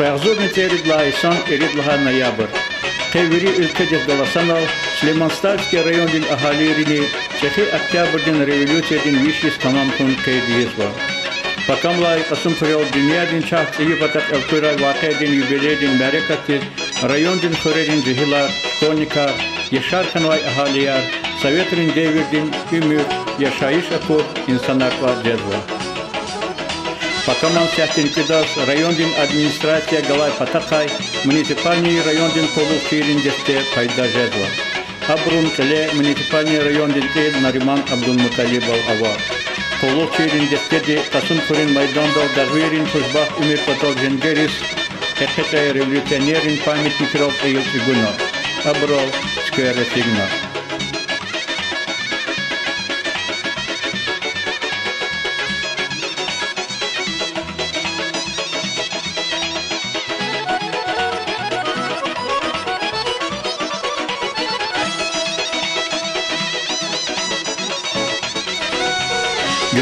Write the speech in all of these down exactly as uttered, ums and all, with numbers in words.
Агъзурни цӀерид лагьай йисан ирид лагьай ноябрь. Къе вири уьлкведихъ галаз санал Сулейман-Стальский райондин агьалийрини ЧӀехи Октябрдин революциядин виш йис тамам хьун къейд ийизва. Пакамлай Кьасумхуьрел дуьньядин чахъ цӀийи патахъ элкъуьрай вакъиадин юбилейдин мярекатдиз райондин хуьрерин жегьилар, школьникар, яшар хьанвай агьалияр, советрин девирдин уьмуьр, яшайиш акур инсанар кӀватӀ жезва. Пакаман сятдин кӀуьдаз райондин администрация галай патахъай муниципальный райондин къуллугъчийрин десте пайда жезва. Абурун кьиле муниципальный райондин кьил Нариман Абдулмуталибов ава. Къуллугъчийрин дестеди Кьасумхуьруьн майдандал дагъвийрин хушбахт уьмуьр патал женгериз экъечӀай революционеррин памятникрал кьейил чӀугуна, абурал цуьквер эцигна.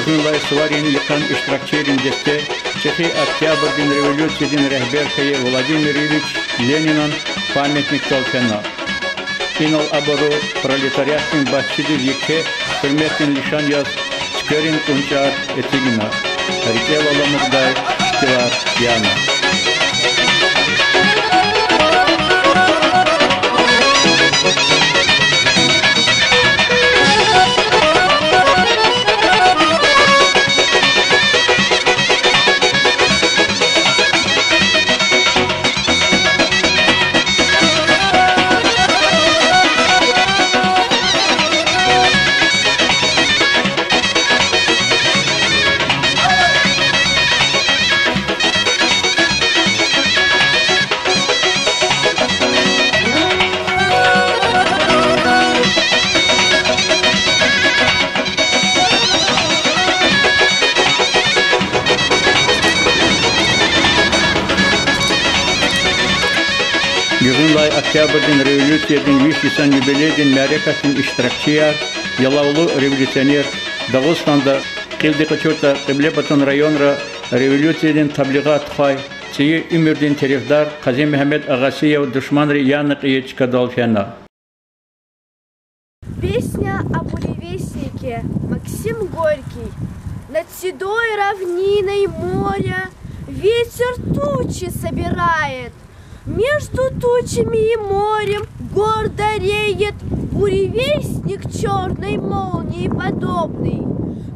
Гуьгъуьнлай суварин йикъан иштиракчийрин десте ЧӀехи Октябрдин революциядин регьбер хьайи Владимир Ильич Ленинан памятникдал фена. Инал абуру пролетариатдин башчидиз еке гьуьрметдин лишан яз цуькверин кӀунчӀар эцигна, рикӀел аламукьдай шикилар яна. Гуьгъуьнлай Октябрдин революциядин виш йисан юбилейдин мярекатдин иштиракчияр, ялавлу революционер, Дагъустанда кьилди къачуртӀа Кьиблепатан районра революциядин таблигъат тухвай, цӀийи уьмуьрдин терефдар Къази-Мегьамед Агъасиев душманри яна кьейи чкадал фена. Песня о буревестнике. Максим Горький. Над седой равниной моря ветер тучи собирает. Между тучами и морем гордо реет буревестник чёрной молнии подобный.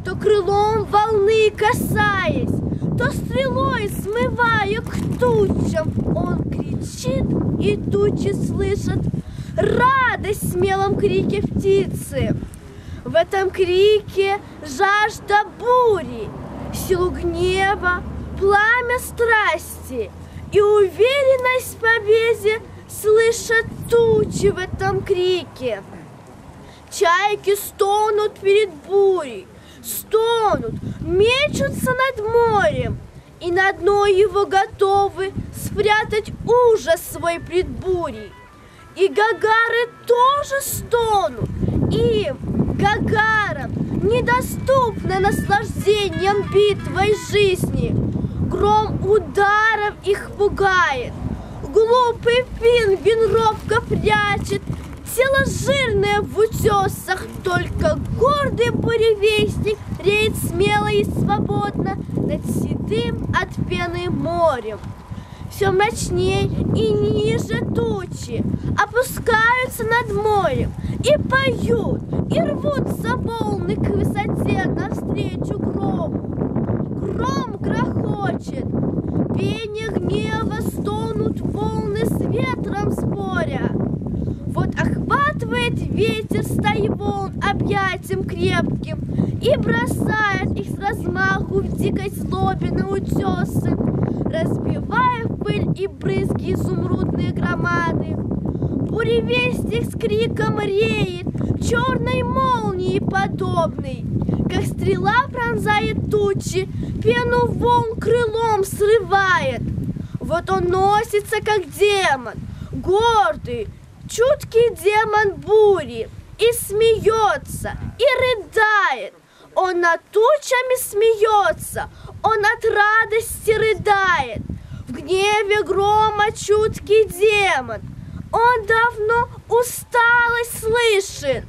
То крылом волны касаясь, то стрелой смывая к тучам, он кричит, и тучи слышат радость в смелом крике птицы. В этом крике жажда бури, силу гнева, пламя страсти и уверенность в победе слышат тучи в этом крике. Чайки стонут перед бурей, стонут, мечутся над морем, и на дно его готовы спрятать ужас свой пред бурей. И гагары тоже стонут. Им, гагарам, недоступно наслаждениям битвой жизни. Гром ударов их пугает. Глупый пингвин робко прячет тело жирное в утёсах. Только гордый буревестник реет смело и свободно над седым от пены морем. Всё мрачней и ниже тучи опускаются над морем, и поют, и рвутся волны к высоте навстречу грому. Гром грохочет, в пене гнева стонут волны с ветром споря. Вот охватывает ветер стаи волн объятием крепким и бросает их с размаху в дикой злобе на утёсы, разбивая в пыль и брызги изумрудные громады. Буревестник с криком реет, чёрной молнии подобный, как стрела пронзает тучи, пену волн крылом срывает. Вот он носится, как демон, гордый, чуткий демон бури, и смеётся, и рыдает. Он над тучами смеётся, он от радости рыдает. В гневе грома чуткий демон, он давно усталость слышит.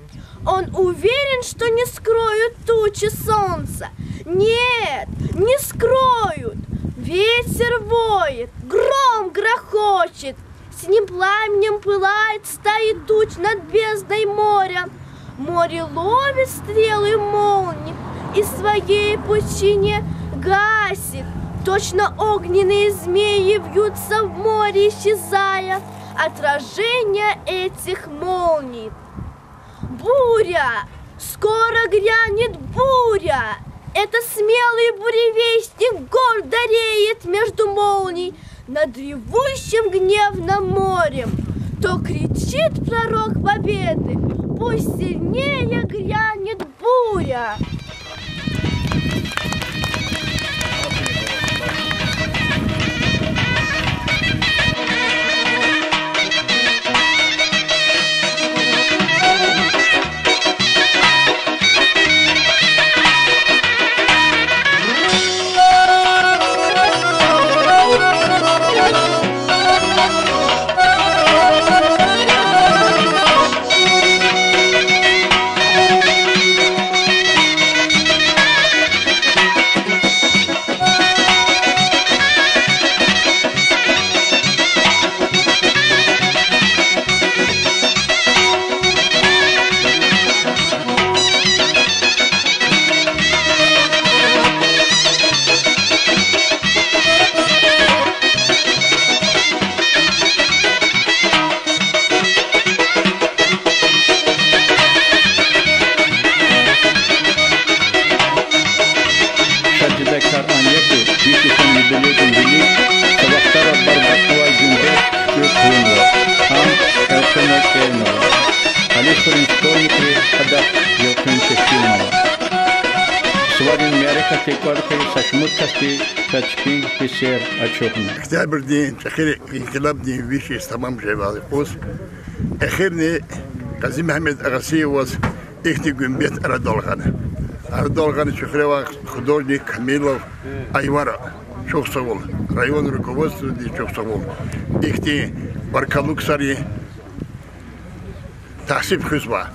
Он уверен, что не скроют тучи солнца. Нет, не скроют. Ветер воет, гром грохочет. Синим пламенем пылает стаи туч над бездной моря. Море ловит стрелы молний и в своей пучине гасит. Точно огненные змеи вьются в море, исчезая, отражения этих молний. Буря! Скоро грянет буря! Это смелый буревестник гордо реет между молний над ревущим гневно морем. То кричит пророк победы: пусть сильнее грянет буря! Шад жедай кар ам я хьи, виш йисан юбилейдин вилик са вахтара барбатӀнавай гуьмбет туькӀуьр хъувунва, ам элкъвена кӀевнава. Гьалисрин школьникри гьадахъ элкъуьн тешкилнава. Суварин мярекатдин кӀвалахиз са шумуд касди са чпин гьиссер ачухна. Октябрдин чӀехи инкъилабдин виш йис тамам жезвай юкъуз эхирни Къази-Мегьамед Агъасиеваз ихьтин гуьмбет арадал гъана. Арадал гъана чухурева художник Камилов Айвара, чухсагъул, район руководстводиз чухсагъул, ихьтин баркаллу ксари тагьсиф хуьзва.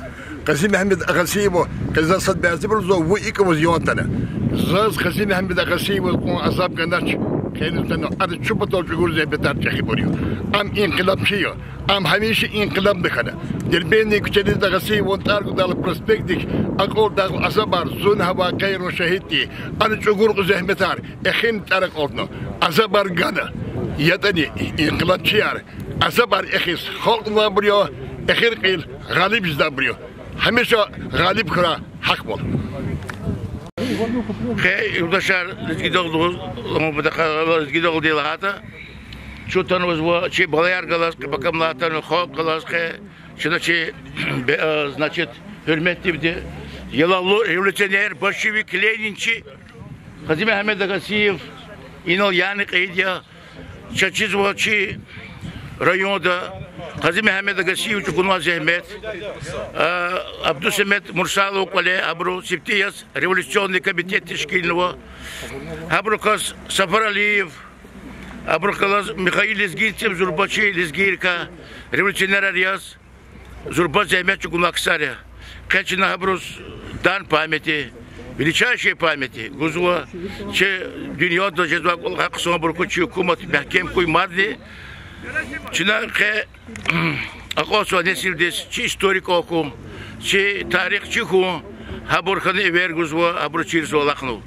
Къази-Мегьамед Агъасиева къе заз сад бязибуру лугьузва, вун икӀ аваз ян атана. Заз Къази-Мегьамед Агъасиеваз кьван азаб ганач, къени атана, ада чун патал чӀугур зегьметар чӀехибур я. Ам инкъилабчи я. Ам гьамиша инкъилабда хьана. Дербентдин куьчедиз Агъасиеван тӀвар гудайла проспектдик акьалтӀайла азабар, зун гьавай къейрун шагьид тир. Ана чӀугур кьван зегьметар, эхирни тӀвар акьалтна, азабар гана. ЯтӀани инкъилабчияр азабар эхиз халкьнавайбур я, эхир кьил гъалиб жедайбур я. Гьамиша гъалиб хьурай гьахьвал. Къе юлдашар, лезгидал лугьуз, ламу бадахъ лезгидалди лагьайтӀа, чун атанвазва чи балаяр галаз, къе пакамлай атанва халкь галаз, къе чна чи, бе-, а, значит, гьуьрметдивди, ялавлу революционер, большевик, ленинчи Къази-Мегьамед Агъасиев инал яна кьейиди я. Чаз чизва чи районда Къази-Мегьамед Агъасиев чӀугунвай зегьмет, а, Абдусемед Мурсалован кӀвале абуру сифте яз революционный комитет тешкилнава. Гьабурукай Сафар Алиев, абурухъ галаз Михаил Лезгинцев, зурба чи лезгийрикай революционерар яз, зурба зегьмет чӀугунвай ксар я. Къе чна гьабуруз дан памяти, величайшей памяти гузва. Чи дуьньяда жезвай кӀвалахар хъсанбур хьуй, чи гьукумат мягькем хьуй мадни. Чна къе акьалтзавай несилдиз чи история кӀан хьун, чи тарих чир хьун, гьабур хьана эвер гузва, гьабуру чирзава алахънава.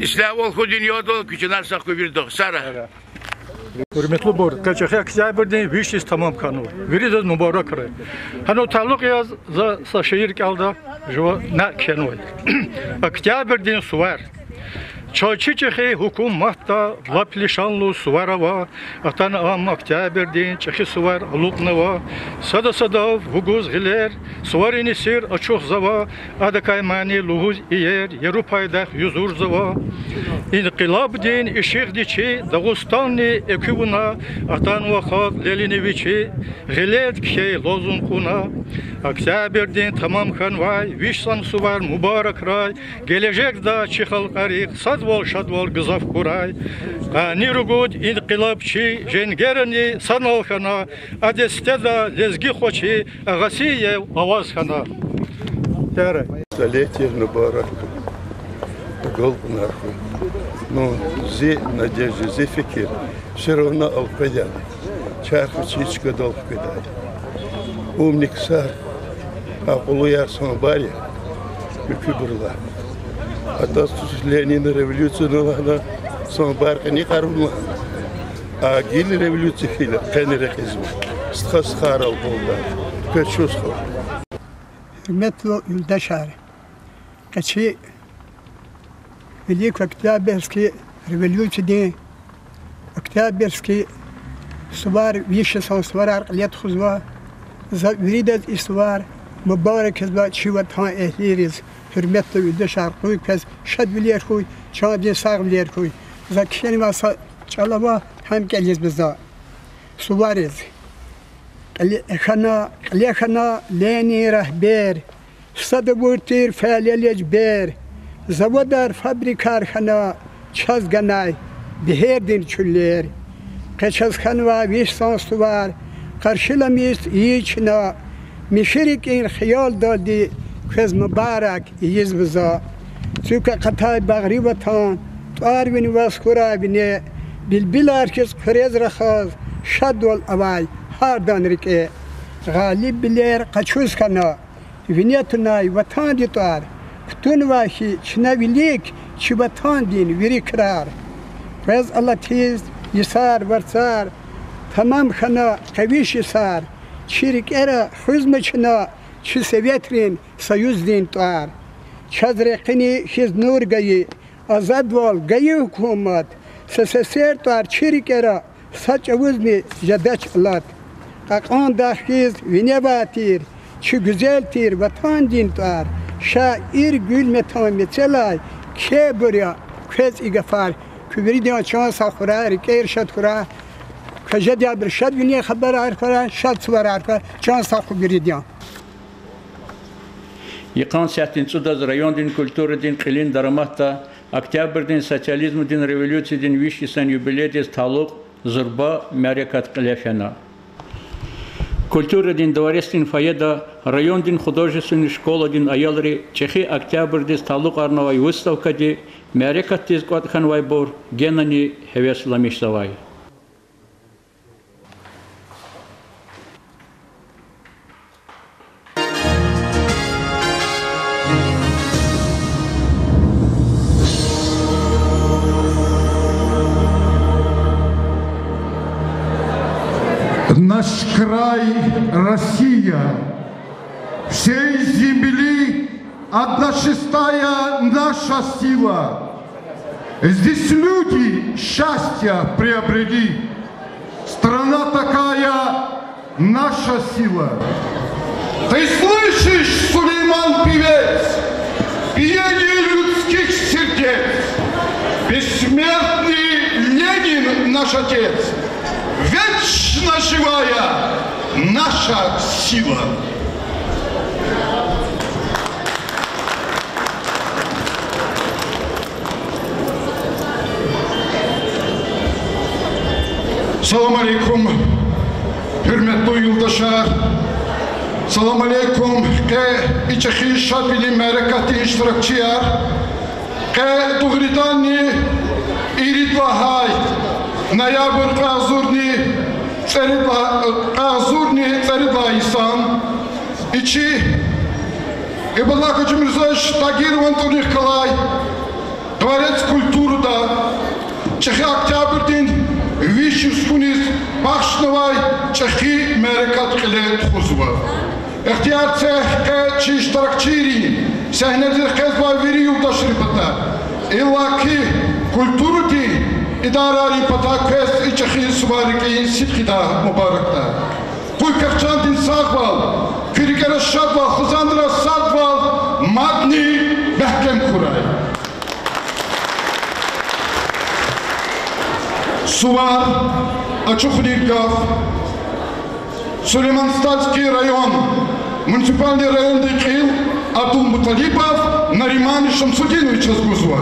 Ислягьвал хьуй дуьньядал, куь чанар сагъ хьуй вирида, сара. Гьуьрметлубур, къе чӀехи октябрдин виш йис тамам хьанва. Виридаз мубаракрай. Гьана талукь яз за са шиир кӀелда, жува на кхьенвай. Октябрдин сувар. Чаз чи чӀехи гьукуматда лап лишанлу сувар ава, атана ам октябрдин чӀехи сувар алукьнава, сада-садав вугуз гъилер, суварин сир ачухзава, адакай мани лугьуз иер, яру пайдах юзурзава. Инкъилабдин ишигъди чи Дагъустанни экуь вуна, атанва халкь лелини вичи, гъилерди кхьей лозунг кьуна. Октябрдин тамам хьанвай виш йисан сувар мубаракрай, гележегда чи халкьарихъ садвал, шадвал гзаф хьурай. Къанни ругуд инкъилабчи женгерани санал хьана, а дестеда лезги хвачи Агъасиев аваз хьана. Столетие мубарак. Агалкьунар хьуй. Ну, зи надежда, зи фикир всё равно элкъведай. Чарх вичи чкадал хкведай. Умни ксар, акьуллуяр санбар я муькуьбурулай. Адаз туш Ленин революцияни лагьана, санбар кьиникьарун лагьана. А гила революция хьайила къени рекьизва. Стха стхайрал къалурда. Квез чухсагъул. Гьуьрметлу юлдашар, къе чи Великая Октябрьская революциядин, Октябрьский сувар, виш йисан суварар кьиле тухузва. За виридаз и сувар мубарак ийизва, чи ватан эгьлийриз. Гьуьрметлу юлдашар, къуй квез шадвилер хьуй, чандин сагъвилер хьуй. За кхьенвай са чӀал ава, гьам кӀелзава за. Сувариз. Кьиле хьана, кьиле хьана Ленин рагьбер, сад авур тир фялелай бер, заводар, фабрикар хьана, чаз ганай бегьердин чуьллер. Къе чаз хьанвай виш йисан сувар къаршиламишиз ийиз чна, михьи рикӀин хиялдалди квез мубарак ийизва за. Цуьк акъатай багъри ватан, тӀвар вини ваз хьурай вине, билбилар хьиз хъуьрез рахаз, шадвал авай гьардан рикӀе. Гъалибвилер къачуз хьана, вине тунай ватандин тӀвар, кутунвай хьи чна вилик чи ватандин вири крар. Къвез алатиз йисар, варцар, тамам хьана къе виш йисар, чи рикӀера хуьзма чна чи Советрин Союздин тӀвар. Чаз ракъини хьиз нур гайи, азадвал гайи гьукумат, СССР тӀвар чи рикӀера са чӀавузни жедач алат. Кьакьандай хьиз вине авай тир чи гуьзел тир ватандин тӀвар, шаир Гуьлметан мецелай кхьейбур я квез и гафар. Куь виридан чан сагъ хьурай, рикӀер шад хьурай. Квез жедайбуру шадвилин хабарар хьурай, шад суварар хьурай, чан сагъ хьуй виридан. Йикъан сятдин цӀудаз райондин культурадин кьилин дараматда Октябрдин социализмдин революциядин виш йисан юбилейдиз талукь зурба мярекат кьиле фена. Культурадин дворецдин фойеда райондин художественный школадин аялри ЧӀехи Октябрдиз талукьарнавай выставкади мярекатдиз кӀватӀ хьанвайбур генани гьевесламишзавай. Наш край, Россия, всей земли одна шестая наша сила. Здесь люди счастья приобрели. Страна такая, наша сила. Ты слышишь, Сулейман певец, биение людских сердец? Бессмертный Ленин, наш отец, вечно живая наша сила. Салам алейкум, гьуьрметлу юлдашар! Салам алейкум, къе и чӀехи шадвилин мярекатдин иштиракчияр! Къе дугъриданни ирид лагьай ноябрь кьве агъзурни цӀерид ла-, кьве агъзурни цӀерид лагьай йисан и чи Ибадуллагь Гьажимирзоевич Тагирован тӀварунихъ галай Дворец культурыда ЧӀехи Октябрдин виш йис хьуниз бахшнавай чӀехи мярекат кьиле тухузва. Ихтияр це къе чи иштиракчийрин, сегьнедиз къвезвай вири юлдашрин патай, иллаки культурадин идарайрин патай квез и чӀехи сувар рикӀин сидкьидай, мубаракдай. Къуй квехъ чандин сагъвал, куь рикӀера шадвал, хизанра садвал мадни мягькем хьурай. Сувар ачухунин гаф. Сулейман-Стальский район. Муниципальный райондин кьил Абдулмуталибов Нариман Шамсудиновичаз гузва.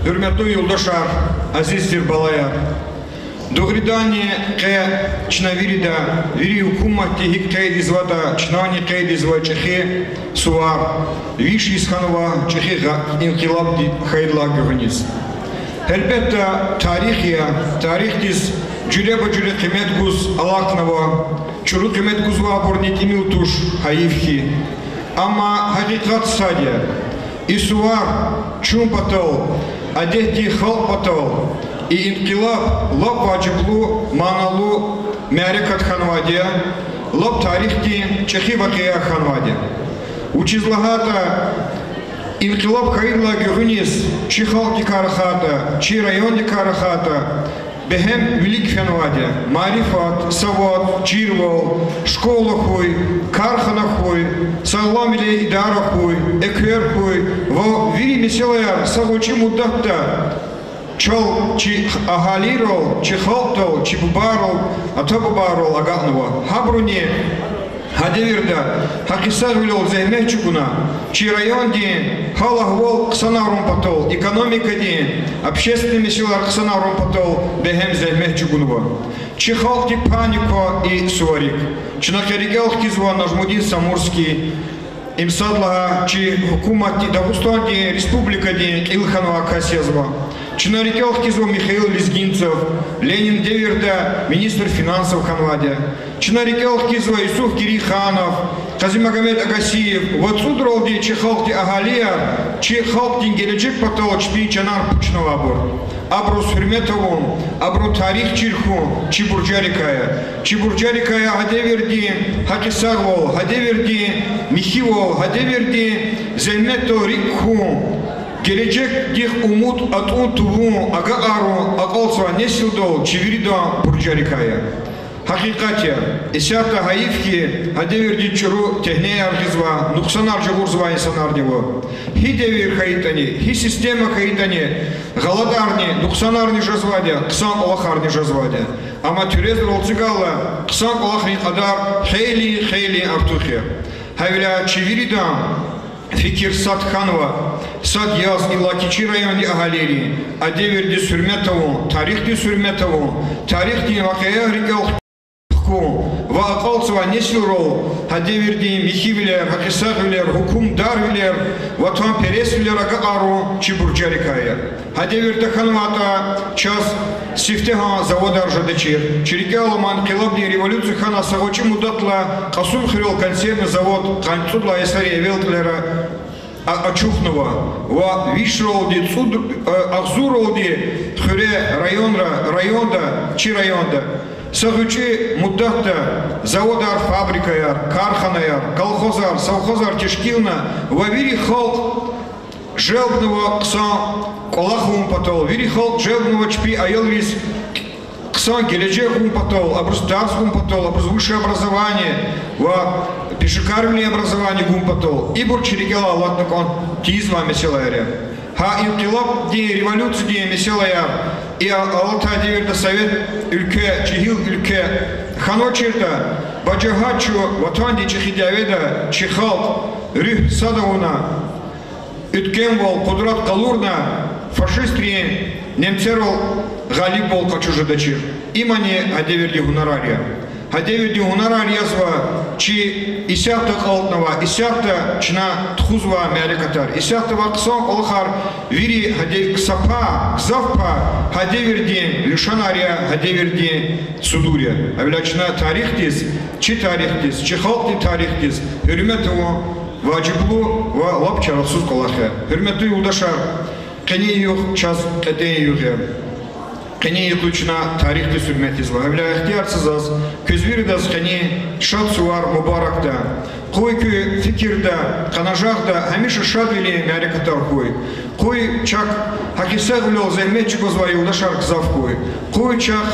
Гьуьрметлу юлдашар, азиз тир балаяр! Дугъриданни, къе чна вирида, вири гьукуматди гьикӀ къейд ийизватӀа, чнани къейд ийизва чӀехи сувар, виш йис хьанва чӀехи гъа-, инкъилабди хьайидалай гуьгъуьниз. Гьелбетда, тарих я, тарихдиз жуьреба-жуьре къимет гуз алахънава, чӀуру къимет гузвайбурни тӀимил туш, гьайиф хьи. Амма гьакъикъат сад я: и сувар чун патал, адетдин халкь патал, и инкъилаб лап важиблу, маналу мярекат хьанвайди я, лап тарихдин чӀехи вакъиа хьанвайди я. Вучиз лагьайтӀа инкъилаб хьайидалай гуьгъуьниз, чи халкьдикай рахайтӀа, чи райондикай рахайтӀа, бегьем вилик фенвайди я: марифат, савад, чирвал, школа хьуй, кархана хьуй, сагъламвилин идара хьуй, эквер хьуй ва вири месэлаяр са гъвечӀи муддатда чал, чи агьалийрал, чи халкьдал, чи бубайрал, ата-бубайрал агакьнава. Гьабуруни гьа девирда гьакъисагъвилел зегьмет чӀугуна, чи райондин гьал-агьвал хъсанарун патал, экономикадин, общественный месэлаяр хъсанарун патал бегьем зегьмет чӀугунва. Чи халкьди паниква и суварик. Чна къе рикӀел хкизва Нажмудин Самурский, им сад лагьай чи гьукуматди, Дагъустандин республикадин кьил хьанвай кас язва. Чна рикӀел хкизва Михаил Лезгинцев, Ленин девирда министр финансов хьанвайди я. Чна рикӀел хкизва Юсуф Герейханов, Къазимагомед Агасиев ва цӀудралди чи халкьдин агьалияр, чи халкьдин гележег патал чпин чанар пучнавайбур. Абуруз гьуьрмет авун, абурун тарих чир хьун чи буржарикай я. Чи буржарикай я гьа девирдин гьакъисагъвал, гьа девирдин михьивал, гьа девирдин зегьметдал рикӀ хьун, гележегдихъ умуд атӀун, тавун, агакьарун акьалтзавай несилдал чи виридан буржарикай я. Гьакъикъат я, исятда гьайиф хьи, гьа девирдин чӀуру тегьнеяр гъизва, нукьсанар жагъурзавай инсанарни ава. Гьи девир хьайитӀани, гьи система хьайитӀани, гъалатӀарни, нукьсанарни жезвайди я, хъсан кӀвалахарни жезвайди я. Амма тӀуьрезрал эцигайла, хъсан кӀвалахрин кьадар хейлин-хейлин артух я. Гьавиляй чи виридан фикир сад хьанва, сад яз, иллаки чи райондин агьалийри, а девирдиз гьуьрмет авун, тарихдиз гьуьрмет авун, тарихдин вакъиаяр рикӀел хкун ва акьалтзавай несилрал гьа девирдин михьивилер, гьакъисагъвилер, гьукумдарвилер, ватанпересвилер агакьарун чи буржарикай я. Гьа девир тахьанвайтӀа, чаз сифтегьан заводар жедачир. Чи рикӀел алама, инкъилабдин революция хьана, са гъвечӀи муддатлай Кьасумхуьрел консервный завод къанни цӀуд лагьай йисарин эвел кьилера а-, ачухнава ва вишералди, цӀуд-, э, агъзурралди хуьре, районра, районда, чи районда са гъвечӀи муддатда заводар, фабрикаяр, карханаяр, колхозар, совхозар тешкилна ва вири халкь желбнава хъсан кӀвалах авун патал, вири халкь желбнава чпин аялриз хъсан гележег гун патал, абуруз тарс гун патал, абуруз высшее образование ва пешекарвилин образование гун патал. Ибур чи рикӀелай алатна кӀан тийизвай месэлаяр я. Гьа инкъилабдин, революциядин месэлаяр и а-, алатай девирда совет уьлкве, жегьил уьлкве хьанвачиртӀа, бажагьат чун Ватандин ЧӀехи дяведа чи халкь руьгь сад авуна, уьтквемвал, къудрат къалурна, фашистрин, немцерал гъалибвал къачуз жедачир. Имни гьа девирдин гьунарар я. Гьа девирдин гьунарар язва чи исятда акьалтнавай, исятда чна тухузвай мярекатар, исятда авай хъсан кӀвалахар, вири гьа де-, са пай, гзаф пай гьа девирдин лишанар я, гьа девирдин судур я. Гьавиляй чна тарихдиз, чи тарихдиз, чи халкьдин тарихдиз гьуьрмет авун важиблу ва лап чарасуз кӀвалах я. Гьуьрметлу юлдашар, къенин югъ чаз кьетӀен югъ я. Къенин юкъуз чна тарихдиз гьуьрмет ийизва. Гьавиляй ихтияр це заз квез виридаз къенин шад сувар мубаракда. Къуй куь фикирда, къанажагъда гьамиша шадвилин мярекатар хьуй. Къуй чахъ гьакъисагъвилел зегьмет чӀугвазвай юлдашар гзаф хьуй. Къуй чахъ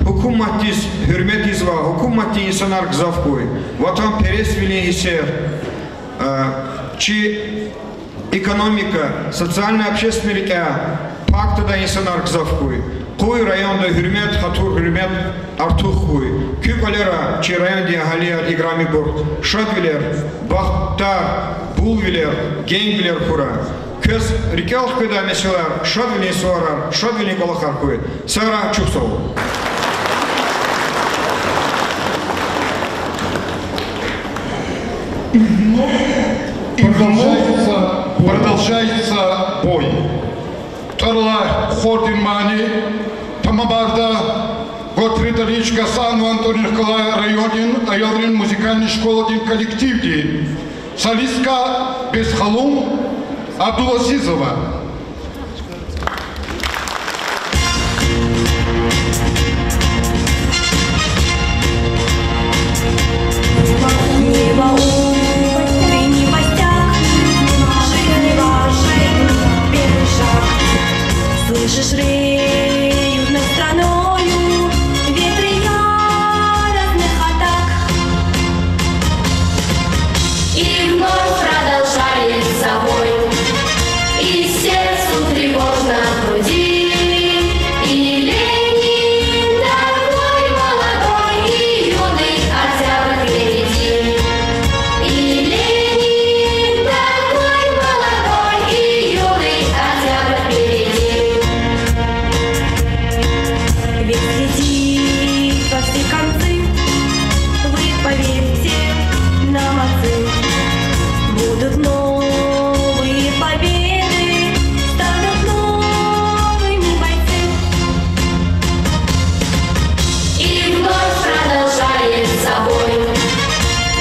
Гьукуматдиз гьуьрмет ийизвай, гьукуматдин инсанар гзаф хьуй, ватанпересвилин гьиссер, э, чи экономика, социально-общественный рикӀяй пак твадай инсанар гзаф хьуй. Къуй районда гьуьрмет, хатур-гьуьрмет артух хьуй. Куь кӀвалера чи райондин агьалияр, играмибур, шадвилер, бахтар, булвилер, генгвилер хьурай. Квез рикӀел хкведай месэлаяр, шадвилин суварар, шадвилин кӀвалахар хьуй. Сагърай, чухсагъул. Продолжается, продолжается бой. ТӀвар алай хордин мани тамамарда Готфрид Алиевич Гьасанован тӀварунихъ галай райондин аялрин музыкальный школадин коллективди, солистка Бесхалум Абдулазизова. Слышишь, реют над страною ветры яростных атак. И вновь продолжается бой, и сердцу тревожно в груди, и Ленин такой молодой и юный, октябрь впереди. И Ленин такой молодой и юный, октябрь впереди. Век летит во все концы, вы поверьте нам, отцы. Будут новые победы, станут новыми бойцы. И вновь продолжается бой,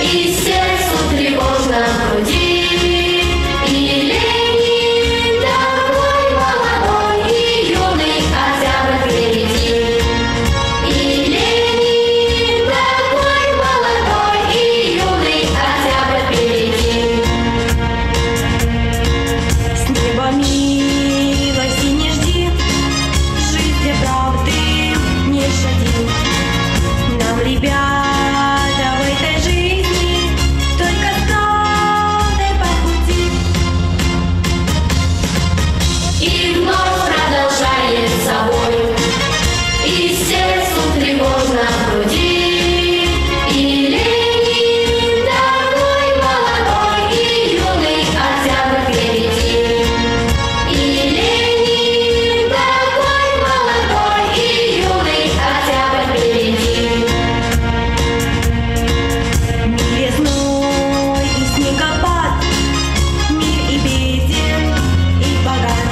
и сердцу тревожно в груди, и Ленин такой молодой и юный, октябрь впереди. И Ленин такой молодой и юный, октябрь впереди. С неба милости не жди, жизнь для правды не щади. Нам, ребята, в этой жизни только с правдой по пути. И вновь продолжается бой, и сердцу тревожно в груди, и Ленин такой молодой и юный, октябрь впереди. И Ленин такой молодой и юный, октябрь впереди. Мир резной и снегопад, мир и беден, и богат.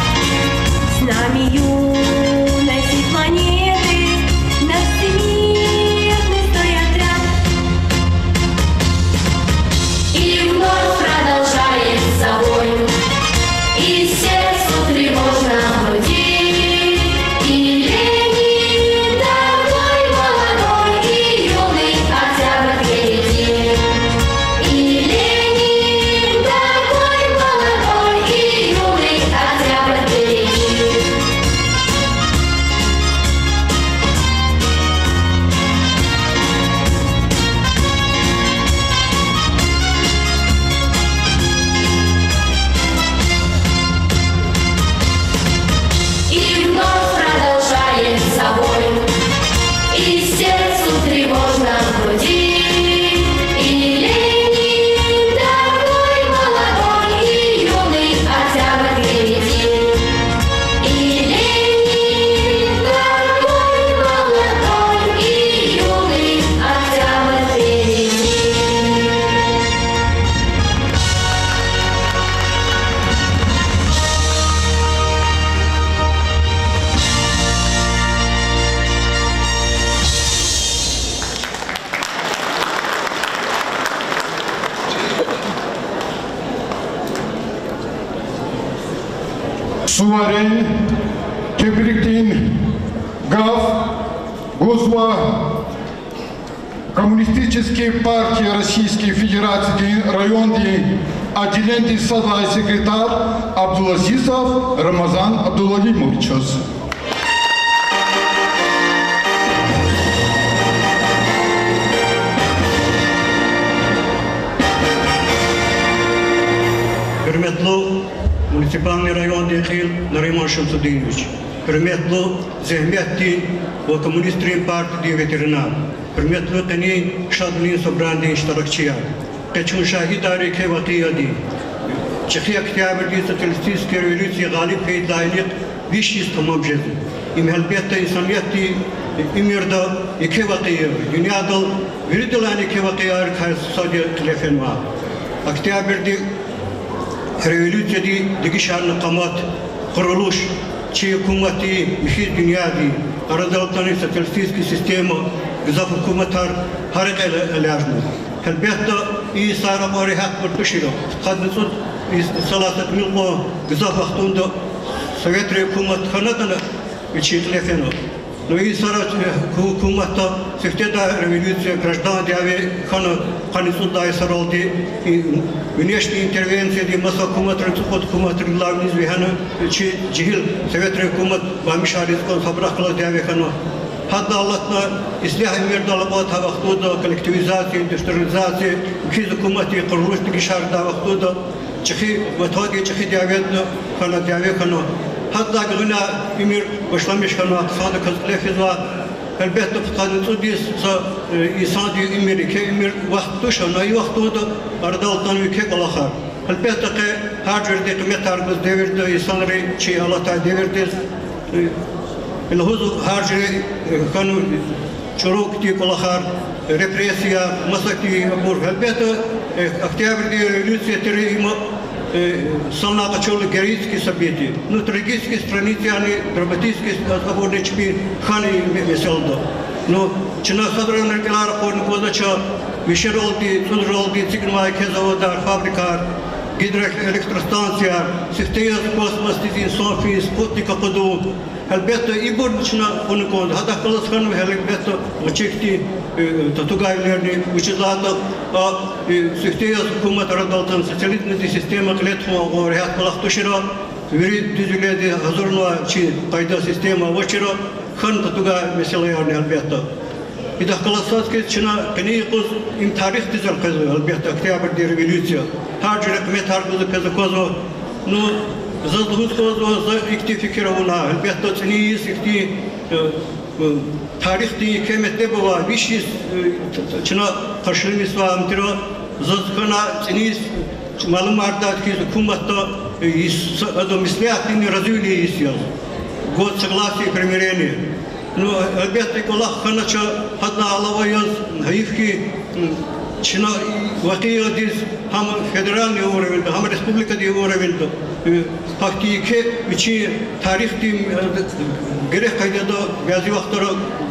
С нами юность и планеты, наш всемирный стройотряд. И вновь продолжается бой, и сердцу тревожно в груди, и Ленин такой молодой и юный, октябрь впереди. И Ленин такой молодой и юный, октябрь впереди. И вновь продолжается бой, и сердцу тревожно в груди, и Ленин такой молодой и юный, октябрь впереди. И Ленин такой молодой и юный, октябрь впереди. Суварин тебрикдин гаф гузва Коммунистической партии Российской Федерациядин райондин отделенидин сад лагьай секретарь Абдулазизов Рамазан Абдулалимовичаз. Гьуьрметлу муниципальный райондин кьил Нариман Шамсудинович, гьуьрметлу зегьметдин ва коммунистрин партиядин ветеранар, гьуьрметлу къенин шадвилин собранидин иштиракчияр! Къе чун шагьидар я еке вакъиадин. ЧӀехи Октябрдин социалистический революция гъалиб хьайидалай инихъ виш йис тамам жезва. Им, гьелбетда, инсаниятдин уьмуьрда еке вакъиа я, дуьньядал виридалайни еке вакъиайрикай сад я кьиле фенвай. Октябрдин революцияди дегишарна къамат, къурулуш, чи гьукуматдин, михьиз дуьньядин, арадал атанвай социалистический система, гзаф гьукуматар гьа рекьел элячӀна. Гьелбетда, и йисара кьван регьятбур тушир. Пудкъадни цӀуд йис-, йисалай са тӀимил кьван гзаф вахтунда советрин гьукумат хьанатӀани вичин кьиле фена. Ну, и йисара, э, гьу-, гьукуматда сифтедай революция, граждан дяве хьана, къанни цӀуд лагьай йисаралди, и внешний интервенцияди маса гьукуматрин, цӀукьуд гьукуматрилай виниз вегьена, чи жегьил советрин гьукумат бамишариз кӀан, сабурахъ галаз дяве хьана. Гьадалай алатна ислягь уьмуьрдал акьалтӀай вахтунда, коллективизация, индустриализация, михьиз гьукуматдин къурулуш дегишардай вахтунда, чӀехи, ватандин чӀехи дяведал хьана, дяве хьана. Гьадалай гуьгъуьна уьмуьр башламиш хьанвай хъсандаказ кьиле физвай. Гьелбетда, пудкъанни цӀуд йис са, э, инсандин уьмуьр, еке уьмуьр, вахт туш, амма и вахтунда арадал атанва еке кӀвалахар. Гьелбетда, къе гьар жуьредин къиметар гуз девирда, инсанри чи алатай девирдиз, э, лугьуз гьар жуьре, э, хьанва чӀуру хьтин кӀвалахар, репрессияяр, маса хьтин абур. Гьелбетда, э, Октябрдин революция тир им, э, санлай къачурла героический событие. Ну, трагический страницаяр, драматический абурни чпин хьана и ме-, месэлада. Ну, чна садрани рикӀелай ракъурна кӀанзавач вишералди, цӀудралди эцигнавай еке заводар, фабрикар, гидроэлектростанцияр, сифте яз космосдиз инсан фин, спутник акъудун. Гьелбетда, ибурни чна кьуна кӀанда. Гьадахъ галаз хьанва, гьелбетда, гъвечӀи хьтин, э, татугайвилерни, вучиз лагьайтӀа, а, э, сифте яз гьукумат арадал атана, социализмдин система кьиле тухун кьван регьят кӀвалах тушир, вири дуьзвилелди гьазурнавай чи къайда, система авачир, хьана татугай месэлаярни, гьелбетда. Идахъ галаз сад хьиз чна къенин юкъуз им тарихдиз элкъвезва, гьелбетда, Октябрдин революция. Гьар жуьре къиметар гуз аквазва. Ну, заз лугьуз кӀанзава, за ихьтин фикир авуна, гьелбетда, цӀинин йис ихьтин, э, э, тарихдин еке метлеб авай, виш йис, э, чна къаршиламишзавай ам тир, заз хьана цӀинин йис, малумардай хьиз, гьукуматда, э, йис, адан меслятдин разивилин йис яз. Год согласия и примирения. Ну, гьелбетда, и кӀвалах хьанач, гьадан алава яз, гьайиф хьи, м, чна и вакъиадиз гьам федеральный уровеньда, гьам республикадин уровеньда, э, гьахьтин еке вичин тарихдин, э, герек къайдада бязи вахтара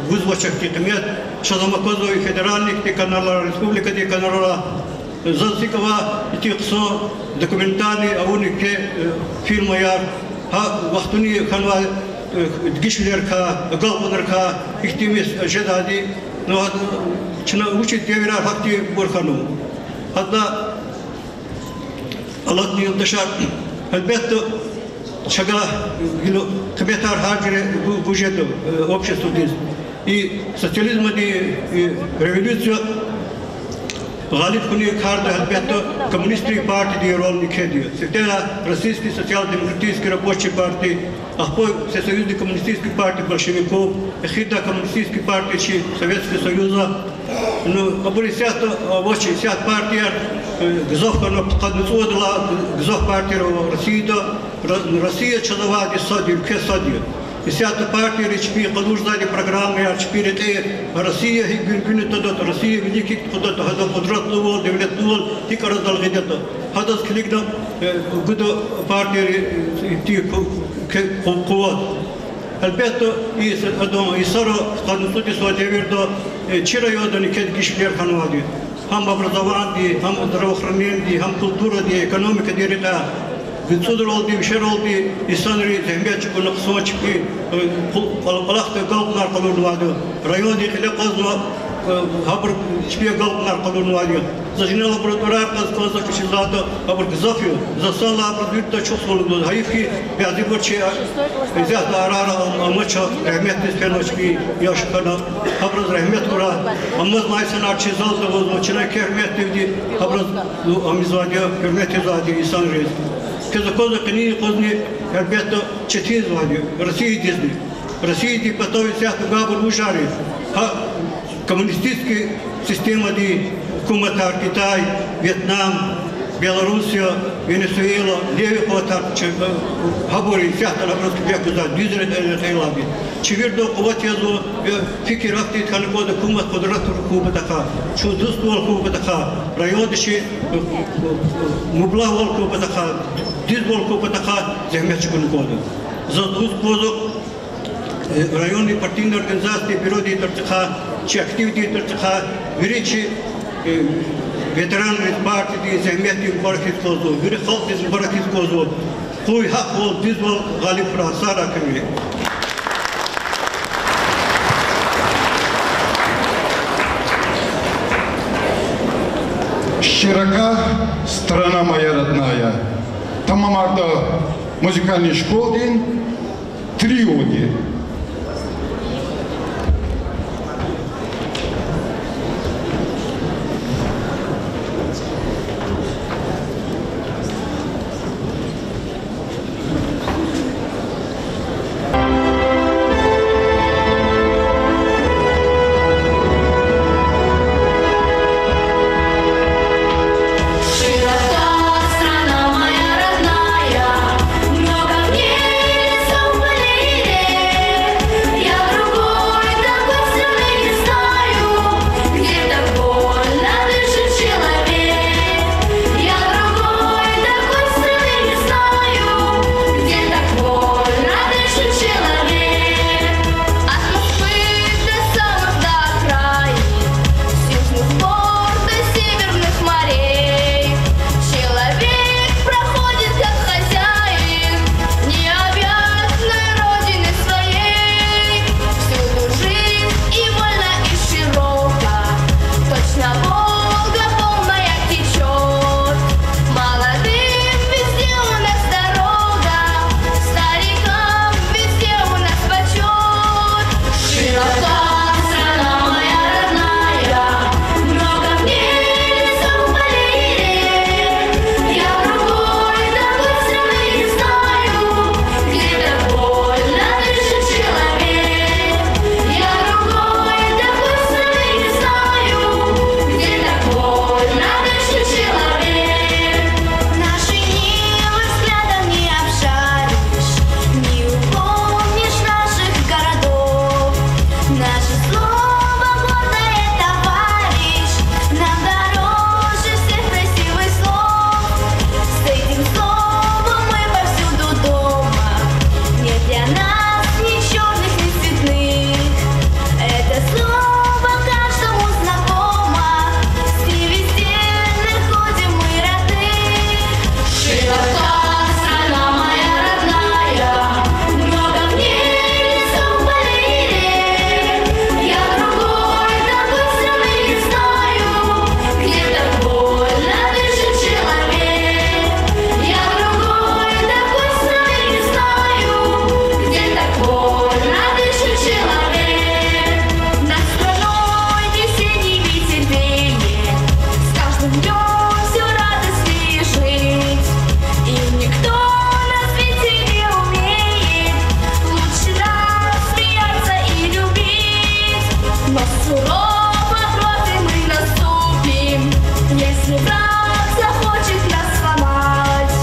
гузвач гьахьтин къимет, чаз ам аквазва и федеральный хьтин каналрай, республикадин каналрай. Заз гьикӀ ава ихьтин хъсан документальный авур еке, э, фильмаяр, гьа вахтунин хьанвай, э, дегишвилерикай, агалкьунрикай, ихьтин мес жедайди, ну, гьа, чна вучиз девирар гьахьтинбур хьанва. Гьадалай алатна, юлдашар, гьелбетда, чагай гила къиметар гьар жуьре гу-, гуз жеда, э, обществодиз. И социализмдин, э, революция гъалиб хьунин карда, гьелбетда, коммунистрин партиядин рольни кхьейди я. Сифтени-ла Российский социал-демократический рабочий партия, ахпа Всесоюзный коммунистический партия большевиков, эхирдай коммунистический партия чи Советский Союза. Ну, абур исятда авач, исятда партияр, э, гзаф хьана, пудкъанни цӀувадалай гзаф партияр ава Россияда. Ро-, Россия чаз авайди сад я, уьлкве сад я. Исятда партийри чпин къалурзавайди программаяр, чпин рекьер, Россия гьикӀ гуьнгуьна твадатӀа, Россия вилик гьикӀ тухудатӀа, гьадан къудратлувал, девлетлувал гьикӀ арадал гъидатӀа, гьадаз килигна, э, гуда партийри, э, ихьтин къу-, къу-, къуват. Гьелбетда, и с-, адан йисара, пудкъанни цӀуд йисалай девирда, э, чи районда еке дегишвилер хьанвайди я. Гьам образованиеди, гьам здравоохранениеди, гьам культуради, экономикадин рекьяй. ЦӀудралди, вишералди инсанри зегьмет чӀугуна, хъсан чпи, э, къу-, къал-, кӀвалахда агалкьунар къалурнавайди я. Райондин кьиле акъвазнава, э, гьабур чпи агалкьунар къалурнавайди я. За жинел абурун тӀварар кьаз кӀанзавач, вучиз лагьайтӀа абур гзаф я. За санлай абуруз виридаз чухсагъул лугьуз. Гьайиф хьи, бязибур чи, э, исятда арара ам-, амач, регьметдиз фенвач, чпин яш хьана. Гьабуруз регьмет хьурай. Амазмай инсанар чи залда авазва, чна еке гьуьрметдивди гьабуруз, ну, ам ийизвайди я, гьуьрмет ийизвайди я инсанриз. Квез аквазва, къенин юкъузни, гьелбетда, четинзавайди Россиядизни. Россиядин патав исятда гвайбур вужар я? Гьа коммунистический системадин гьукуматар: Китай, Вьетнам, Белоруссия, Венесуэла, левый къуватар, чи, гьабур исятда абуруз куьмек гузвай, дуьз рекье-, рекьелайди. Чи вирида къуват язва, фикир ахьтин хьана кӀанда, гьукумат къудратлу хьун патахъай, чун дуствал хьун патахъай, районда чи мублагьвал хьун патахъай, дуьзвал хьун патахъай зегьмет чӀугуна кӀанда. Заз лугьуз кӀанзава, э, районный партийный организациядин бюродин тӀварцӀихъай, чи активдин тӀварцӀихъай, вири чи, э, ветеранриз, партиядиз, зегьметдиз мубаракиз кӀанзава, вири халкьдиз мубаракиз кӀанзава. Къуй гьахъвал, дуьзвал гъалиб хьурай, сагърай куьн вири. Широка страна моя родная. Тамамарда музыкальный школадин триоди. От Москвы до самых, до окраин, с южных гор до северных морей. Человек проходит как хозяин необъятной родины своей. Всюду жизнь и вольна, и широка, точно Волга полная течёт. Молодым везде у нас дорога, старикам везде у нас почёт. Широка страна моя родная, много в ней лесов, полей и рек. Я другой такой страны не знаю, где так вольно дышит человек. Я другой такой страны не знаю, где так вольно дышит человек. Наши Нивы взглядом не обжаришь, не упомнишь наших городов. Наше слово гордое, товарищ, нам дороже всех красивых слов. С этим словом мы повсюду дома. Нет для нас ни чёрных, ни цветных. Это слово каждому знакомо. С ним везде находим мы родных. Широка страна моя родная, много в ней лесов, полей и рек. Я другой такой страны не знаю, где так вольно дышит человек. Я другой такой страны не знаю, где так вольно дышит человек. Над страной весенний ветер веет, с каждым днём всё радостнее жить. И никто на свете не умеет лучше нас смеяться и любить. Но в суровой крови мы наступим, если враг захочет нас сломать.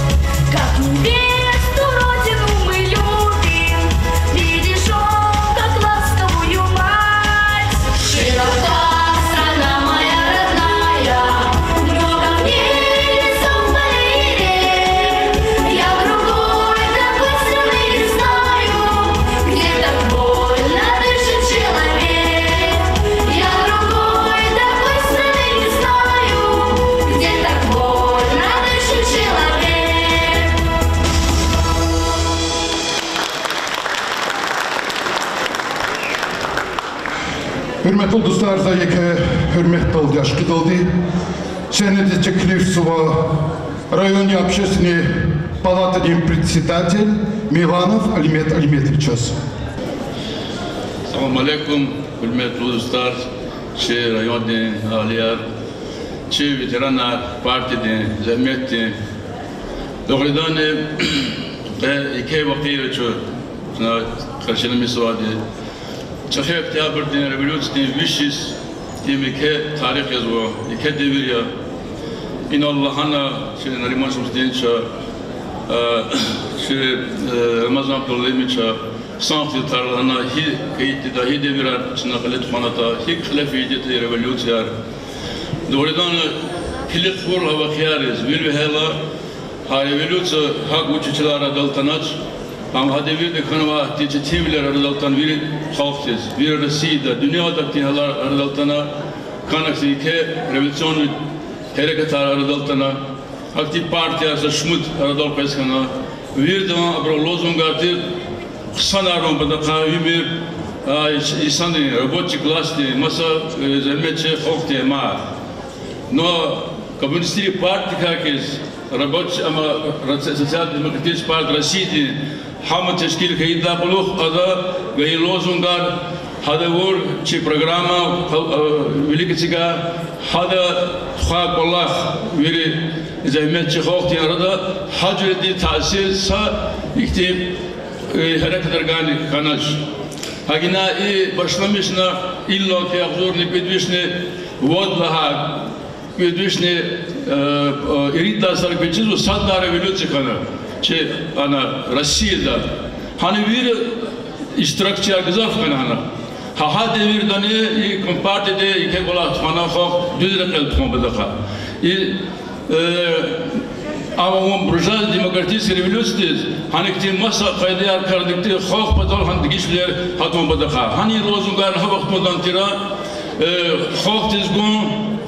Как невесту Родину мы любим, бережём, как ласковую мать. Широка страна моя родная, много в ней лесов, полей и рек. Я другой такой страны не знаю, где так вольно дышит человек. Я другой такой страны не знаю, где так вольно дышит человек. Гьуьрметлу дустар, за еке гьуьрметдалди, ашкъидалди сегьнедиз теклифзава районный общественный палатадин председатель Миланов Алимет Алиметовичаз. Салам алейкум, гьуьрметлу дустар, чи райондин агьалияр, чи ветеранар, партиядин, зегьметдин Дугъриданни, къе еке вакъиа чна, чна къаршиламишзавайди, чӀехи Октябрдин революциядин виш йис, им еке тарих язва, еке девир я. Инал лагьана чи Нариман Шамсудиновича, э, чи, э, Рамазан Абдулалимовича, хъсан хьтин тар лагьана, гьи кайитда, гьи девирар чна кьиле тухванатӀа, гьикӀ кьиле фейитӀа революцияр. Дугъриданни, килиг хьурай вакъиайриз, вири вегьейла, гьа революция гьакӀ вуч чилер арадал атанач, ам гьа девирда хьанвай гьахьтин четинвилер арадал атана вири халкьдиз, вири Россияда, дуьньяда гьахьтин гьалар арадал атана, хьана хьтин еке революционный гьерекатар арадал атана, гьахьтин партияр са шумуд арадал къвез хьана, виридан абурун лозунгар тир хъсанарун патахъай уьмуьр, а, инсандин, рабочий классдин, маса, э, зегьметчи халкьдин ма. Но коммунистический партиядикай хьиз, рабочий, амма социал-демократический партия Россиядин гьам тешкил хьайидалай кьулухъ ада гайи лозунгар, гьада авур чи программа, э, вилик эцигай, гьадан тухвай кӀвалах вири зегьметчи халкьдин арада гьа жуьредин таъсир са ихьтин, э, гьерекатар гайила хьанач. Гьакӏни и башламишна иллаки агъзурни кӏуьд вишни вад лагьай, кӏуьд вишни, э, э, ирид лагьай йисара квез чизва сад лагьай революция хьана чи ана Россияда. Гьана вири иштиракчияр гзаф хьана гьана. Гьа, гьа девирдани и компартияди еке кӏвалах тухвана, халкь дуьз рекьел тухун патахъай. И, э, ам авун буржуазный демократический революциядиз, гьана ихьтин маса къайдаяр кардик тир, халкь патал гьана дегишвилер гьатун патахъай. Гьана и лозунгар гьа вахтунда тир, э, халкьдиз гун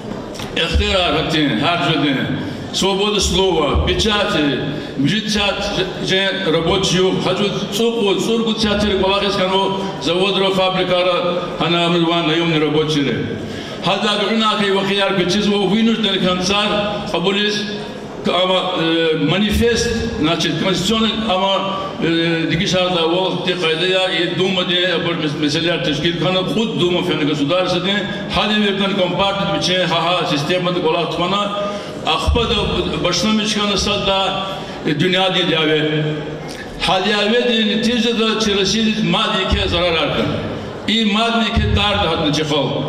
ихтиярар гьатин, гьар жуьредин. Свобода слова, печати, муьжуьд сят жен рабочий югъ, гьа жуьре цӏукьуд, цӏуругуд сятра кӏвалахиз хьанва заводра, фабрикара, гьана амазва наёмный рабочийри. Гьадалай гуьгъуьнай хьайи вакъияр квез чизва, вынужден хьана цар кьабулиз, ама, э, манифест, значит, конституционный, ама, э, дегишардай валахьтин къайдаяр, и Думадин абур мес-, месэлаяр тешкил хьана, кьуд Дума фена государстводин, гьа девирдани компартияди вичин гьа-гьа системада кӏвалах тухвана, ахпа ада башламиш хьана сад лагьай, э, дуьньядин дяве. Гьа дяведин нетижада чи Россиядиз мад еке зарарар хьана. И мадни еке тӏарни гьатна чи халкь.